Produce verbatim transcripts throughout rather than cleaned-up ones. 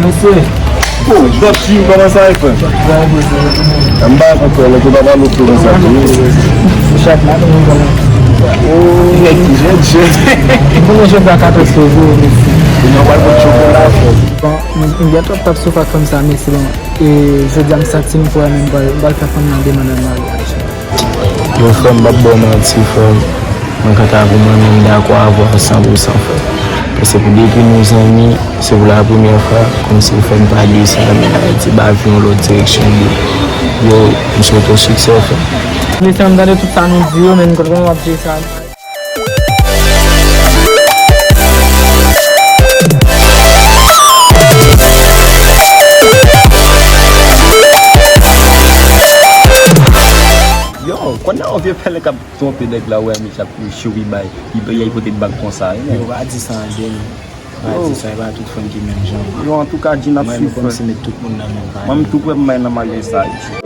Mesye. Bon, Dòt Jim, kòman sa ye, frè? M pa konn frè, lè ou pa pale ou konn sa. Chak maten, mwen konn. Oh, nèg ki jèn, jèn. Mwen jwenn a katòz fevriye, mesye. Ou nan pral pot chokola, frè. Bon, m, m gen twòp tap souf ak fanm sa, mesye, bon. E jodi a, m santi m kwè, men m pral, m pral fè fanm nan demande an maryaj. Yo, frè m, m p ap ba w manti, frè m. Mwen, kanta pou mwen menm, m dakò avè w san pou san, frè. Paske pou depi nou zanmi, se pou la premyè fwa, kòmsi w fè m pa de sa, men Ayiti ba vi yon lòt direksyon, bro. Yo, m swete w siksè, frè m. Mesye, m tande tout sa nou di yo, men m konn kòman m ap jere sa. Yo, konnen yon vye pèlen k ap twonpe nèg la, wè, misye ap chouri bay. Li, li pote bag konsa, wi, men. Yo, pa di sa, Deni. Pa di sa, e pa tout fanm ki menm jan. Yo, antouka, Jim ap swiv, frè. Mwen, nou kòmanse met tout moun nan menm panye. Mwen, m tou prè pou m al nan maryaj sa, wi.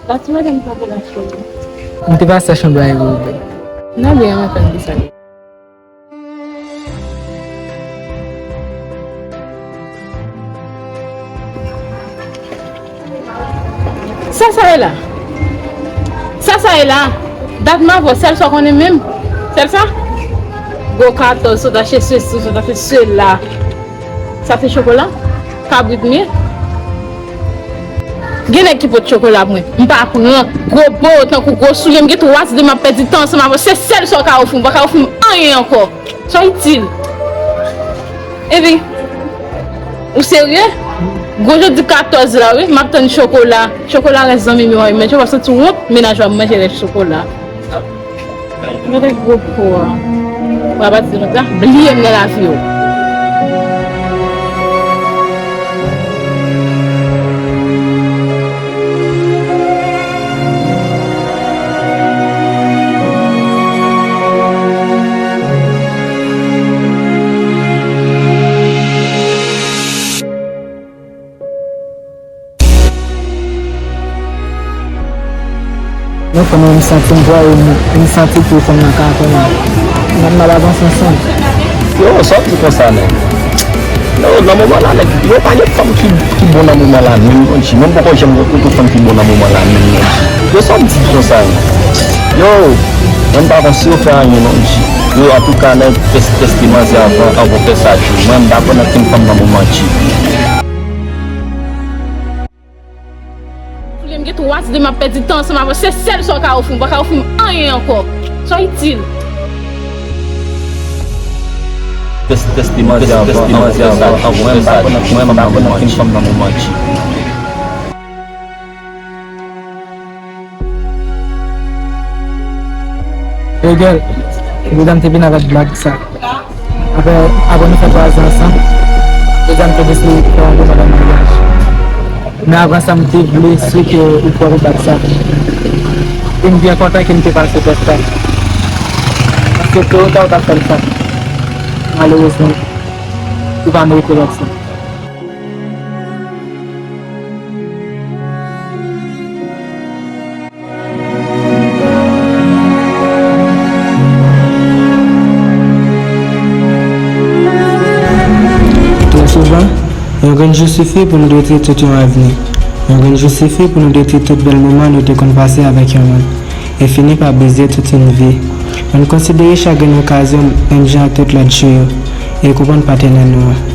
Pati madanm pa te la cheri. M te pase chanm la e ou bèl. Nan byen, mwen fè m di sa. Sa sa ye la? Sa sa ye la? Dat m avè w, sèl sa w konnen menm? Sèl sa? Gwo katòz, sot achte sesi, sot achte sela. Sa se chokola? Kabrit m ye? Gen nèg ki pot chokola pou mwen. M pa pran gwo bo, tankou gwo soulye. M gen twa zide m ap pèdi tan ansanm avè w. Se sèl sa w ka ofri m. Ou pa ka ofri m anyen ankò. Sa itil. Epi, ou serye? Gwo jodi katòz la, wi. M ap tann chokola. Chokola rès zanmi m yo, men chokola santi wont, mennaj w ap manje rès chokola. Gade gwo po a. Mwen pa di nou sa, bliye m nan lavi w. Non, fanm nan, m santi m trayi, m, m santi ke fanm nan ka fè m. N ap mal avanse ansanm. Yo, sa w di konsa, nèg? Yo, nan moman la, nèg, yo pa gen fanm ki, ki bon nan moman la, menm, non, G. Mwen, m poko janm rankontre fanm ki bon nan moman la, menm, non, G. Yo, sa w di konsa, non? Yo, mwen, m pa konn si yo fè anyen, non, G. Yo, antouka, nèg, tès-, tèste manzè avan, avan w fè sa, G. Mwen, m pa konn ankenn fanm nan moman, G. Foule m gen twa zide m ap pèdi tan ansanm avè w. Se sèl sa w ka ofri m. Ou pa ka ofri m anyen ankò. Sa itil. Tès-, tèste manzè avan, tèste manzè avan, avan fè sa, mwen, m pa konn ankenn fanm nan moman, G. Hey girl, deja m te vin avèk blag sa. Apre, apre nou fè twa zan ansanm, deja m te deside fè yon demann an maryaj. Men avan sa, m te vle si ke ou pran pou blag sa. E m byen kontan ke m te pase tès sa. Paske to ou ta, ou t ap fè l sa. Malerezman. Li pa merite lòt sa. Twò souvan, yon grenn jou sifi pou nou detwi tout yon avni. Yon grenn jou sifi pou nou detwi tout bèl moman nou te konn pase avèk yon moun, e fini pa brize tout yon vi. Ann konsidere chak grenn okazyon menm jan ak tout lòt jou yo, e konprann patènèl nou an.